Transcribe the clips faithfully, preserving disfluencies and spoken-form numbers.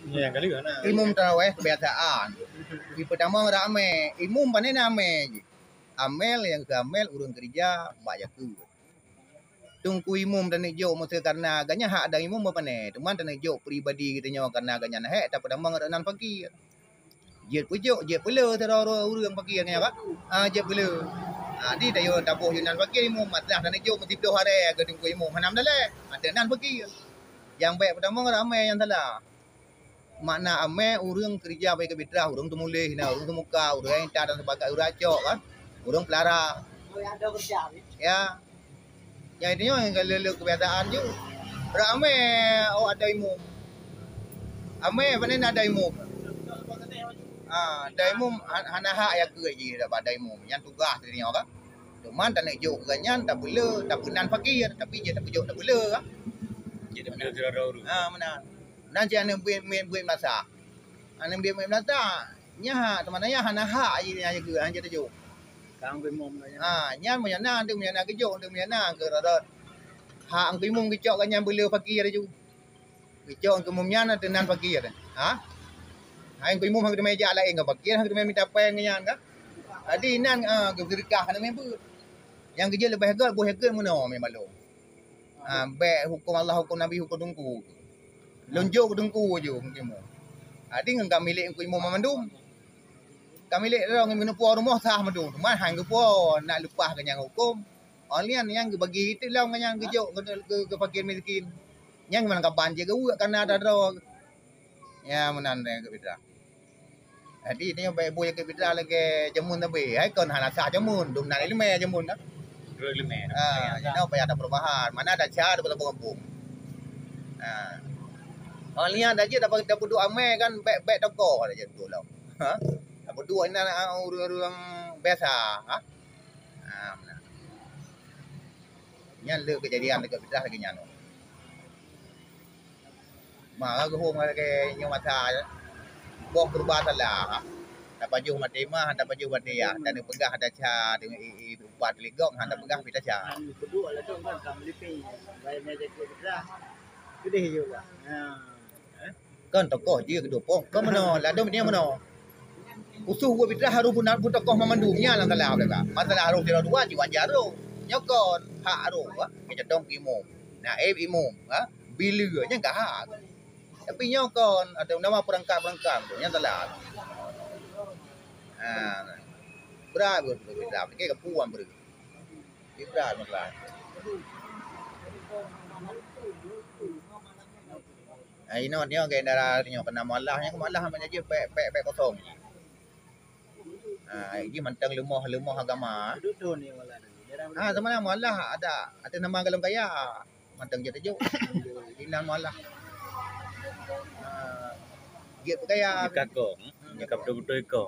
Ya, kali kan. Imum taraweh kebiasaan. Di pertama ramai, imum panen ramai je. Amel nyang keu amel ureuëng keurija bak jakeuet. Teungku imum taneuk jok meusé karena gobnyan hak ada imum bak pané. Teuma taneuk jok pribadi geutanyoe karena gobnyan hék tapeutamong rot nan fakir. Jeuet peujok, jeuet peulé sidroe ureuëng fakir nyan, Pak. Ah, jeuet peulé. Ah, di tayoe taboh jok nan fakir imum, masalah taneuk jok meusiploh aré keu teungku imum hana meudaleh. Ada nan fakir. Nyang bék peutamong ramai nyang salah. Makna amé ureuëng keurija bak keu fitrah, ureuëng teumuléh na, ureuëng teumuka, ureuëng intat dan sebagainya, ureuëng acok kan, ureuëng peulara. Ya. Nyang itu nyang ka le-le kebiasaan ju. Ramé awak ada imum. Amé panen ada imum. Ha, ada imum han-, hana hak ya keu ji dapat ada imum. Nyang tugas dia kan. Cuman taneuk jok keu nyan tapeulé, tapeunan fakir, tapi je tapeujok tapeulé kan. Jadi tapeulé sidroe-droe ureuëng. Ha, meunan. Nan cit aneuk buet, buet, buet masak. Aneuk buet, buet masak. Nyan hak, teuma nyan hana hak jih nyan keu, hana jeuet tajok. Kang bimom nyan. Ha, nyan meunyo na, anteuk meunyo na geujok, anteuk meunyo na keu rot-rot. Hak angkeu imum geucok ka nyan beuleu fakir ju. Geucok angkeu imum nyan teunan fakir. Ha? Hai angkeu imum han geuteumé jak laén ka fakir, han geuteumé mita péng nyan ka. Jadi nan, ha, geuseudekah hana mé beuet. Nyang geujeuet leubeh göt, boh göt meunoe mé balom. Ha, bék huköm Allah, huköm Nabi, huköm teungku. Lôn jok keu teungku ju meutimong. Jadi ngon ka milék teungku imum mandum. Ka milék droe ngon geuneuk puwoe rumoh sah mandum. Teuma han geupuwoe nak leupah keu nyang huköm. Awak nyan nyang geubagi itu lom keu nyang geujok keu, keu, keu fakir miskin. Nyang meunan kaban jih geuweuek kana ata droe. Ya meunan keu fitrah. Jadi, nyoe bak ibu nyang keu fitrah lagèe jameun sabe. Hai kon hana sah jameun, dum na ileumèe jameun kan. Dum ileumèe. Ha, jinoe payah ada perubahan. Mana ada cha ada buat kampung. Ha. Awak nyan dah jeuet dapat, dapat duek amé kan, bèk, bèk toko dah jeuet tu lom. Ha? Dapat duek inan, ah, ureueng-ureueng biasa. Ha? Ha, meunan. Nyan le keujadian deungon fitrah lagèe nyan. Ma geuhom lagèe nyoe masa boh peuruba salah. Tapajoh maté mah, tapajoh maté yah. Dan peugah ada cha, i, i, upah teuligong, han tapeugah pih tacha. Keudua lah tu kan, ka meulipéng. Bayar meja keu fitrah. Keudeh juga. Ha. Kon tokoh jih keudua poh. Kon meunoe, ladôm dia meunoe. Khusos buet fitrah harôh beuna, beutokoh mamandum. Nyan lam salah mereka. Masalah harôh sidroe dua, jiwajar tu. Nyoe kon hak harôh, ha? Keucadong keu imum. Naib imum, ha? Bileue, nyan ka hak. Tapi nyoe kon, ada nama perangkat-perangkat tu, nyan salah. Ha. Brat buet fitrah, fikir ke puan beri. Ibrat masalah. Ah, inoe nyoe gendara nyoe kena mualah, nyoe mualah hanya jih pek, pek, pek kosong. Ah, jih mantong leumoh, leumoh agama. Ah, sama lah mualah ada, ada nama galon kaya. Mantong jih tajuk. Inan mualah. Ah, jih pekaya. Jika kong, jika betul-betul kong.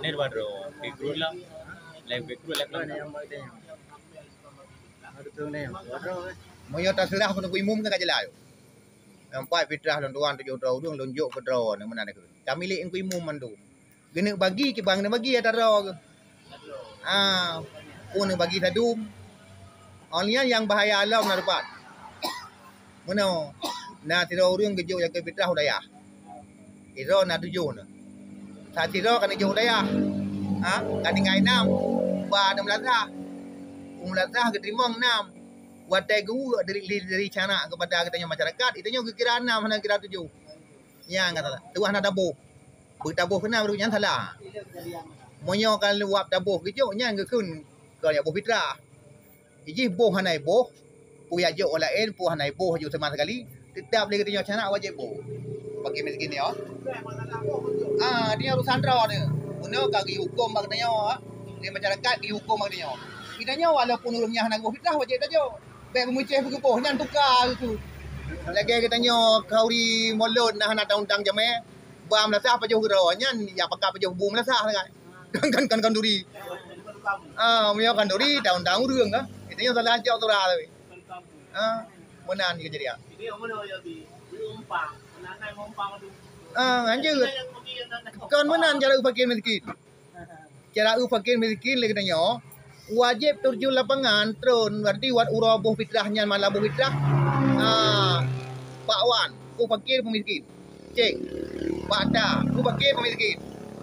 Ini dua droe, background lah. Lain background, lain pelan. Meunyoe taseurah keu teungku imum kan ka jeulaih. Nampak fitrah lôn tuan tujoh droe ureueng lôn jok keu droe nyoe meunan keuh. Kami lé teungku imum mandum. Geuneuk bagi kiban geuneuk bagi ata droe keuh. Ah, pun bagi sadum. Awak nyan nyang bahaya lom na teupat. Meunoe, na sidroe ureueng geujok zakeuet fitrah u dayah. Sidroe na tujoh na. Sa sidroe ka neujok u dayah. Ha, ka tinggai nam. Ba na meulasah. U meulasah geuteurimong nam. Watèe geuweuek dari, dari, dari cara keupada geutanyoe masyarakat, geutanyoe geukira nam hana geukira tujoh. Nyan ka salah. Tuwah na taboh. Beutaboh keunan baru nyan salah. Meunyoe ka lewat taboh geujok nyan geukheun kon jak boh fitrah. Jih boh hana iboh, peue jak jok ureueng laén, peue hana iboh ju sama sekali, tetap lé geutanyoe cara wajéb boh. Bagi miskin nyoe. Ah, dia urusan droe ni. Meunyoe ka geuhuköm bak geutanyoe, ah. Di masyarakat geuhuköm bak geutanyoe. Geutanyoe walaupun ureueng nyan hana geuboh fitrah wajéb tajok. Bèk beumeucéh beugeuboh nyan tuka geuh. Lagèe geutanyoe khanduri mulod na hana ta-undang jamèe. Ba meulasah pajoh keudroe nyan, ya pakat pajoh bu meulasah sagai. Kan, kan, kan, khanduri. Ah, meunyoe khanduri, ta-undang ureueng ka. Itu nyang salah jaweueb tu lah. Ah, meunan keujadian. Ah, lanjut. Kon meunan cara fakir miskin. Cara eu fakir miskin lé geutanyoe, Wajéb turjun lapangan tron, berarti wat uroe boh fitrah nyan malam boh fitrah. Ah, bak wan, peue fakir peue miskin. Cek. Bak ta, peue fakir peue miskin.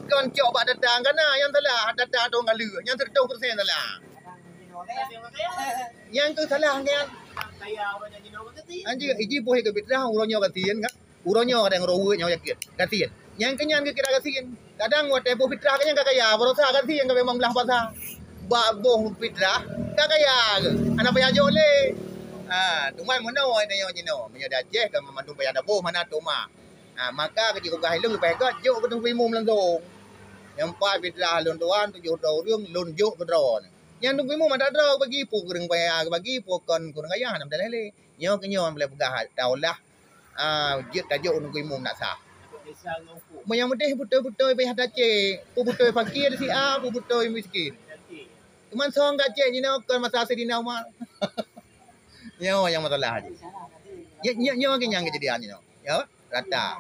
Kon cok bak data kana nyang salah, data tong galeu, nyang seratus persen salah. Nyang tu salah nyan. Anjir, iji boh ke fitrah uroe nyoe gasien kan. Uroe nyoe kadang uroe weuek nyoe yakin. Gasien. Nyang keunyan keu kira gasien. Kadang watèe boh fitrah keunyan ka kaya, baroesa gasien ka memang blah pasa. Bak boh fitrah ka kaya ke? Hana payah jok lé. Ha, teuma meunoe tanyoe jinoe. Meunyoe di Aceh ka mandum payah taboh mana toma. Ha, maka keu jih peugah ilong leupah gèt jok keu teungku imum langsung. Nyang pat fitrah lôn tuan tujoh droe ureueng lôn jok keu droe. Nyang teungku imum ada droe bagi peue kureueng payah bagi peue kon kureueng payah hana meudalah lé. Nyoe keu nyoe boleh peugah taulah, ah, jeuet tajok ngon imum nak sah. Meunyoe meudeh beutôi-beutôi payah tacek, peue beutôi fakir si A, peue beutôi miskin. Cuman song ka cek jinoe kon masa Saidina Umar. Nyoe nyang masalah jih. Nyoe, nyoe, nyoe nyang keujadian jinoe. Ya, rata.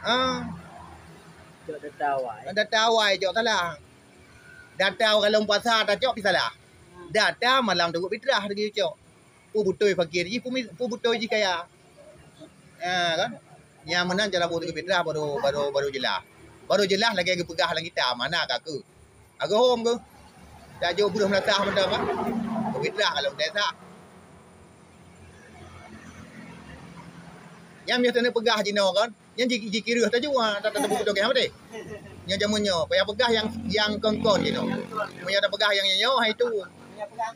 Ah. Cok data awai. Data awai cok salah. Data kalon puasa tacok pi salah. Data malam teungku fitrah lagi cok. Peue beutôi fakir jih, peue mi-, peue beutôi jih kaya. Ha, kan? Nyang meunan cara boh teungku fitrah baru, baru, baru jeulaih. Baru jeulaih lagèe geupeugah lam kitab, mana ka keu. Agak hom keu. Tak jauh breuh meulatah mantong kan. Teungku fitrah kalau tak sah. Nyang biasa neupeugah jinoe kan. Nyan ji-, jikireuh tajua, ta-, ta-, tapeugah beutôi keu hana beutôi. Nyan jameun nyoe, payah peugah nyang, nyang kon-kon jinoe. Meunyoe tapeugah nyang nyoe, hai tu.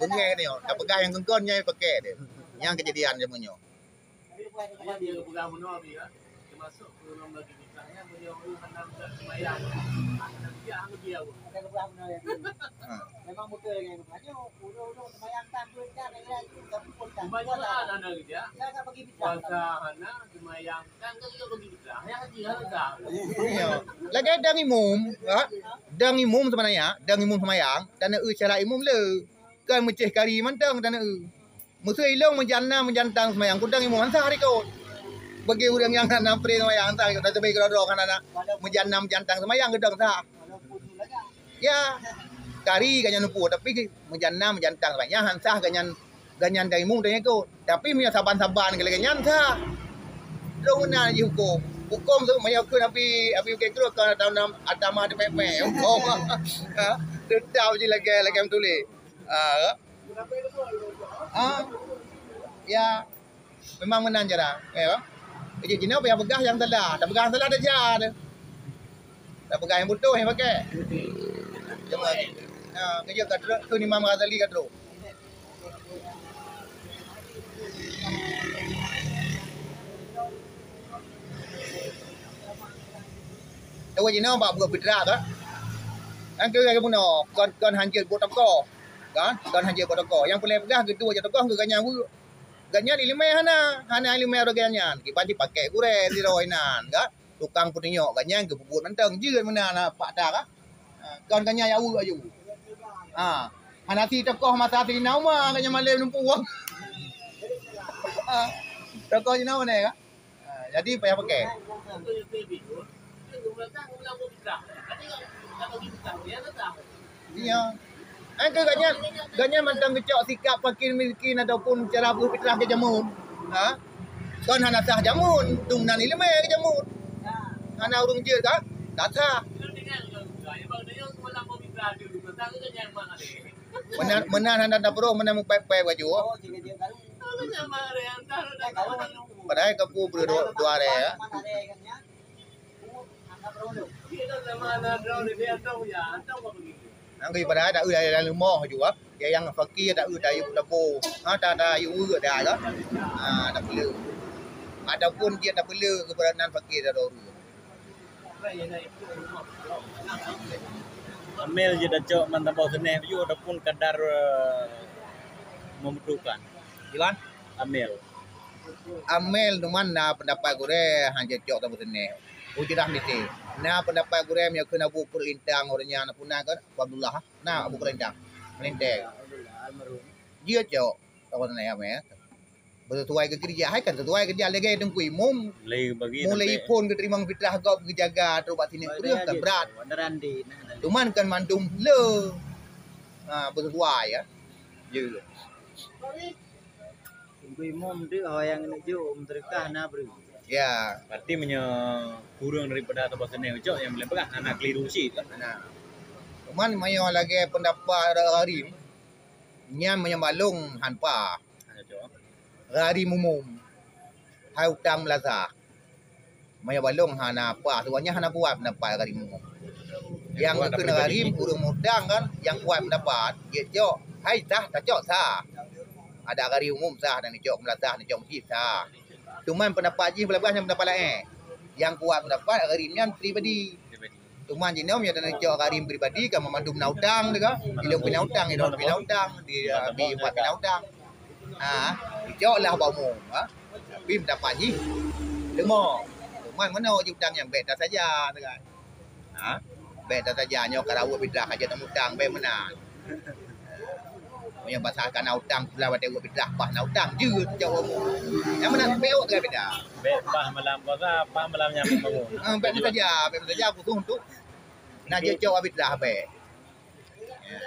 Beungèh nyoe, tapeugah nyang kon-kon nyan pakèk deh. Nyan keujadian jameun nyoe. Tapi bukan itu. Iya, dia peugah bunoe tadi, ya. Termasuk peureuloh bagi nikah, ya, meunyoe ureueng hana sembahyang, hana sembahyang, hana sembahyang. Ha. Memang beutôi lagèe nyan. Nyoe, ureueng-ureueng sembahyang tan, beuet tan, lagèe nyan, tapi pun tan. Sembahyang hana, hana kerja. Ya, tak bagi nikah. Puasa hana, sembahyang Iya. Lagèe dang imum, ha? Dang imum seubeunanya, dang imum seumayang, taneuk eu cara imum le. Kon meucéh kari mantong taneuk eu. Meuseu ilong meujan na meujantang seumayang, keu dang imum han sah rikot. Bagi ureueng nyang hana pre seumayang han sah rikot, tapi keudroe-droe kan aneuk meujan na meujantang seumayang keu dang sah. Ya, kari gobnyan neupue, tapi meujan na meujantang seumayang han sah gobnyan. Gobnyan dang imum dang ikot. Tapi meunyoe saban-saban lagèe nyan sah. Lôn meunan jih hukôm. Hukôm tu meunyoe kheun Abi, Abi Bukét Krueng kon atama, atama teumèe-mèe hukôm. Ha, teutap jih lagèe, lagèe meutuléh. Ha, ha. Ya. Memang meunan cara. Eh, bah. Jadi jinoe payah peugah nyang salah. Tapeugah nyang salah dah jak. Tapeugah nyang beutôi nyang pakèk. Cuma, ha, keujeuet ka trok, kheun Imam Ghazali ka trok. Tawa jinoe bak buet fitrah ka. Kan keu bunoe, kon, kon hanjeuet buet tokoh. Kan? Kon hanjeuet buet tokoh. Nyang peureulèe peugah geuduek jak tokoh keu gobnyan weuek. Gobnyan ileumèe hana, hana ileumèe lagèe nyan. Kiban jipakèk gurèe sidroe inan, kan? Tukang peutunyok gobnyan geupeubuet mantong jeuet meunan na pak ta, kan? Ha, kon gobnyan nyang weuek aju. Ha, hana si tokoh masa Saidina Umar gobnyan malèe lumpuh. Ha, tokoh jinoe meunan, kan? Ha, jadi payah pakèk. Iya. Eh, keu gobnyan, gobnyan mantong geucok sikap fakir miskin ataupun cara beufitrah keu jameun. Ha? Kon hana sah jameun, dum nan ileumèe keu jameun. Hana ureueng jeuet ka? Ka sah. Meunan, meunan hana tapeurôh, meunan mupèp-pèp baju. Padahai ka ku breuh dua, dua arèe, ya. Nang geuh padahai ta eu dalam rumoh ju, ah. Dia nyang fakir ta eu ta yue labo. Ha, ta, ta yue weuek dah, ya. Ha, ta peuleueh. Ataupun dia ta peuleueh keupada nan fakir ta dua ureueng. Amel jeuet tacok man tabah seuneh baju ataupun kadar, eh, membutuhkan. Iwan? Amel. Amel teuma na pendapat gurèe han jeuet cok tabah seuneh. Ujeurah mite. Na pendapat gurèe meunyoe kheun Abu Perlintang ureueng nyan puna kan Abu Abdullah. Na Abu Perlintang. Perlintang. Jeuet cok tabah seuneh amel. Beuseusuai keu keurija, hai kan seusuai keurija lagèe Teungku Imum. Mulai bagi mulai sampai phon geuteurimong fitrah gob geujaga trok bak sineuk kreueh kan brat. Cuman kan mandum le. Ha, bersesuai ya. Ya. Ibu imum tu orang yang nak jok meuteuka na beri. Ya. Berarti meunyoe kurang daripada atau bahasa ni ucok yang boleh pegang anak keliru cit. Nah. Cuman meunyoe lagèe pendapat Gharim, nyan meunyoe balong han pa. Hana cok. Gharim umum. Hai utang meulazah. Meunyoe balong hana pa, sebenarnya hana kuat pendapat Gharim umum. Yang kena Gharim ureueng utang kan, yang kuat pendapat, dia cok, hai sah, tacok sah. Ada Gharim umum sah dan dicok meulazah, dicok meucit sah. Cuman pendapat jih belah-belah nyang pendapat laén. Yang kuat pendapat Gharim nyan pribadi. Cuman jinoe meunyoe tanyoe cok Gharim pribadi kan mandum na utang teuka. Ilong pih na utang, ilong pih na utang, di Abi empat pih na utang. Ha, dicok lah bak umum, ha. Tapi pendapat jih leumo. Cuman meunoe ji utang nyan bèk tasaja teuka. Ha? Bèk tasaja nyoe ka rawot bidrah aja tamutang bèk meunan. Meunyoe basa ka na utang pula watèe rawot bidrah bah na utang jeuet cok umum. Nyang meunan bèk rawot teuka beda. Bèk bah malam puasa, bah malam nyan bangun. Ha, bèk meusaja, bèk meusaja khusus untuk na jeuet cok bidrah bèk. Ya.